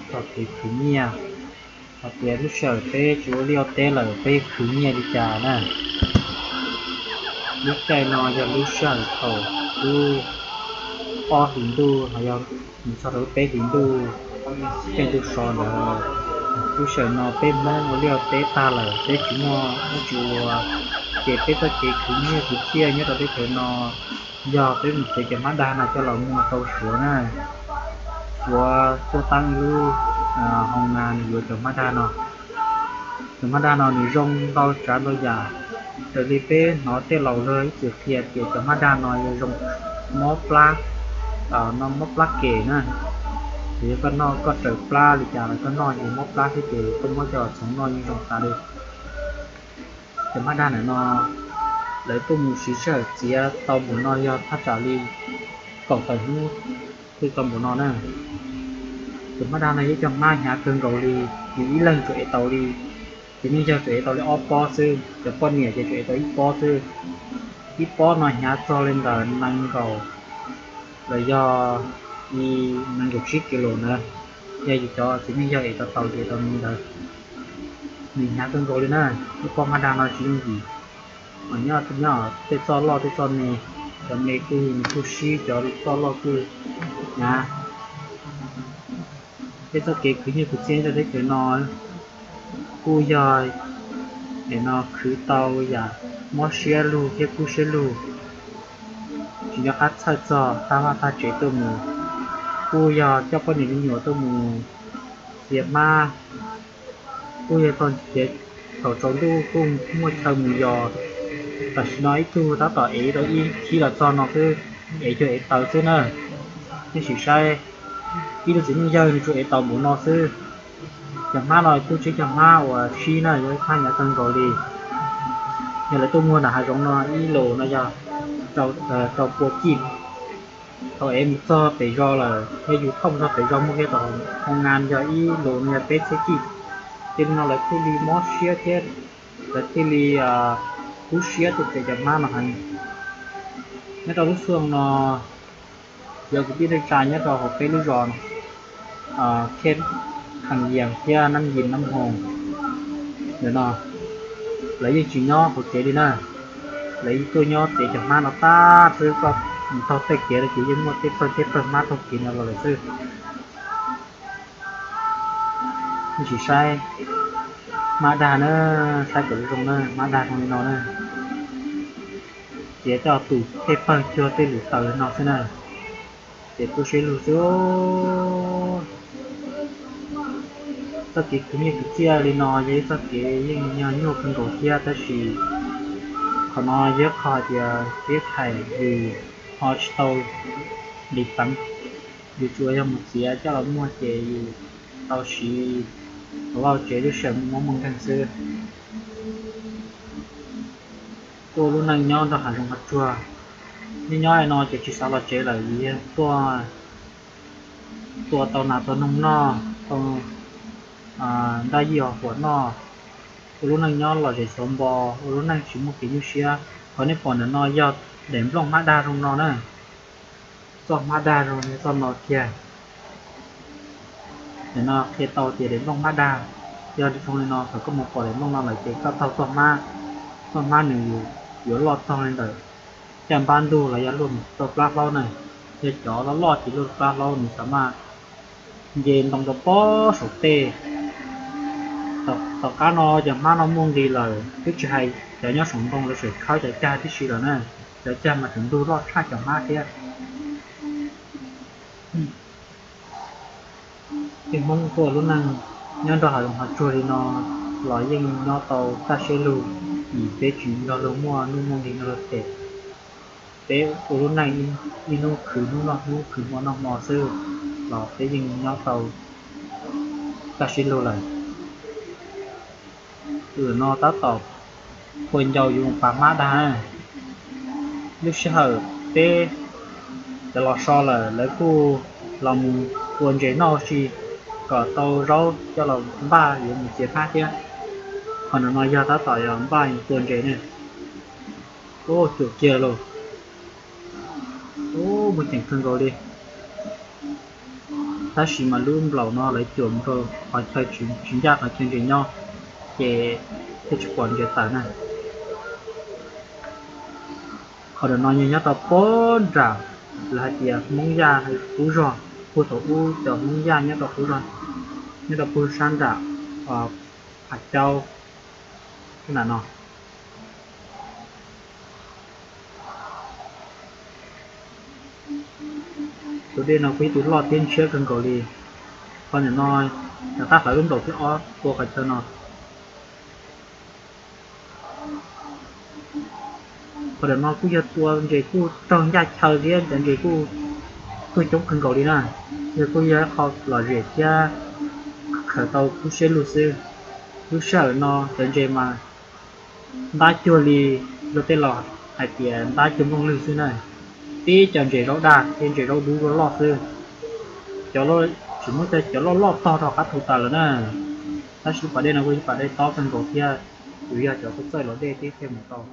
txog kev khwv nyiaj, hais tias lub sij hawm peb tsis ua liaj ua teb lawm peb khwv nyiaj li cas na. Lub caij no yog lub sij hawm thaum lub ob hlis ntuj los yog mus txog rau lub peb hlis ntuj, caij ntuj so ntawd. Lub sij hawm no peb Hmoob ua liaj ua teb tag lawm, peb tsis muaj dab tsi ua, ces peb txoj kev khwv nyiaj khwv txiaj nyob rau teb chaws no yog peb mus txev cov hmab dag no coj los muag tau suav na. Suav tuaj tab lub hoo na nws yuav cov hmab dag no. Cov hmab dag no nws zoo ntau tsav ntau yam, raws li peb hnov tej laus luag ib txwm qhia tias cov hmab dag no yog zoo mob plab, no mob plab kem na. Ces yog koj noj koj raws plab li cas los koj noj ces mob plab thiab ces koj muab coj txhoov noj yeej zoo tas li. Cov hmab dag ntawm no lawv tuaj mus siv sij hawm txiav tau npaum no yog thaj tsam li kaum tawm hnub thiaj tau npaum no na. Cov hmab dag no yog ib co hmab hnyav kawg nkaus li, yus ib leeg tsuas ev tau li, txiv neej yawg tsuas ev tau li ob pob xwb, cov poj niam ces tsuas ev tau ib pob xwb. Ib pob no hnyav txog li ntawm nees nkaum los yog nees nkaum tsib kis lus ntawd, yog yus cov txiv neej yawg ev tau tau ces tau li ntawd. Nws hnyav kawg nkaus li na, ib pob hmab dag no tsis yooj yim. Nyob nyob tej txoj loj tej txoj me, cov me kuj nws kuj sib, cov txoj loj kuj hnyav. Peb txoj kev khwv nyiaj khwv txiaj rau teb chaws no kuj yog no khwv tau yam mob siab lug thiab kub siab lug, tsis nco qab txhawj txog tag vaj tag tsev tuaj mus, kuj yog coj poj niam me nyuam tuaj mus txiav hmab, kuj yog txog thaum tsaus ntuj kuj muaj chaw mus yos. Tam sim no ib tug tab tom ev rau ib khib los txog no xwb, ev cuag ev taws xwb na. Nej sim saib, ib tug txiv neej yawg nws tsuas ev tau npaum no xwb. Cov hmab no kuj tsis yog cov hmab uas sib na, yog ib hmab hnyav kawg nkaus li. Yog lawv tuaj muag ntawm hav zoov no ib lus no yog rau pua kij. Thaum ev mus txog pem zos lawm, yog yus thauj mus txog pem zos muag kiag tom hoo na yog ib lus no yog peb txhiab kij. Ces li no lawv thiaj li mob siab thiab lawv thiaj li kub siab tuaj txiav cov hmab no heev. Nyob rau lub xyoo no, cov kwv tij neej tsa nyob rau hauv peb lub zos Khej Khees Yees thiab Nab Yis Nab Hoos ntawm no, lawv yeej tsis nyob hauv tsev li na. Lawv tuaj nyob txiav cov hmab no tag xwb, koj mus taug tej kev no ces yeej muaj tej pawg tej pawg hmab taug kev no los lawm xwb. Nej sim saib hmab dag na, saib kom zoo na, hmab dag zoo li no na. Txiav coj tus tej pawg cuag tej lwm taws no xwb na, ces kub siab lug xwb. Txoj kev khwv nyiaj khwv txiaj li no yog ib txoj kev yeej yog nyuaj kawg nkaus thiab, tab sis qhov no yog qhov hais tias peb thaim yus ho tsis tau li teev, yus tsuas yog mus txiav coj los muag ces yus tau siv hauv vaj tsev lub sij hawm muaj muaj nkeeg xwb. Tuaj ua lub neej nyob nrog hav zoov hav tsuag, nyob nyob li no ces tsis xav los tsev lawm, yus yog tuaj tua tau nas tua noog noj, tau nraj yij huam noj, ua lub neej nyob lom zem xauv npo, ua lub neej tsis muaj kev nyuaj siab. Qhov nej pom ntawm no yog daim nplooj hmab dag zoo no na. Txoj hmab dag zoo li txoj no kiag. Nim no qhia tau tias daim nplooj hmab dag, yog zoo li no thaum koj mus pom daim nplooj no lawm ces koj taug txoj hmab, txoj hmab nws yuav loj txog li ntawm caj npab ntug los yog luaj mus rau plab hlaub na. Yog cov loj loj ces luaj plab hlaub nws xav maj nce ntoo rau pob saum tej. Tom qab no cov hmab no muaj nqis lawm, twb tsis hais cov nyob saum ntoo lawv tseem khawb cov cag tib si lawm na. Cov cag mas tseem ntug loj tshaj cov hmab thiab. Peb Hmoob tuaj lub neej nyob nrog hav zoov hav tsuag li no los yeej nyob tau kaj siab lug, vim peb tsis nrog luag muaj nuj muaj nqis nrog luag them. Peb ua lub neej ib hnub khwv hnub noj hnub, khwv hmo noj hmo xwb los peb yeej nyob tau kaj siab lug lawm. Tus no tab tom phua ncau yus pas hmab dag. Lub sij hawm peb cov los so lawm lawv kuj los mus tua ntses noj ua si kom tau zaub coj los npaj yuav mus txiav hmab thiab. Qhov no yog tab tom yog npaj tua ntses ne. Ub, cuam kiag lauj. Ub, muaj ceem kawg nkaus li. Tab sis mas lub nplaum no lawv cuam mus rau qhov chaw tsis ncaj qhov chaw ntses nyob, ces thiaj tsis pom ntses tawm na. Qhov ntawm no yog nyob rau puag nram, lawv hais tias Hmoob Yaj Qub Zog, puag thaum ub cov Hmoob Yaj nyob rau Qub Zog, nyob rau puag sab nram Phav Caub nram no. Tus dej no kuj ib tug loj thiab ntshiab kawg nkaus li. Qhov ntawm no, yog tab hlawv lub nplaum thib ob tua qhov chaw no. Qhov ntawm no kuj yog tua ntses kuj raug ncaj chaw thiab cov ntses kuj tuaj coob kawg nkaus li na. Yog kuj yog ib qho lom zem thiab khaws tau lub siab lug xwb. Lub sij hawm no cov ntses mas ntab cuag li luag tej laus hais tias ntab cuag nplooj lwg xwb na. Tib co ntses zaub daj thiab ntses zaub dub loj loj xwb. Tsis muab cov loj loj tog rau qab thu tas lawm na. Tab sis pas dej no kuj yog pas dej tob kawg nkaus thiab, yus yog cov txawj txawj los dej tib thiaj mus tau.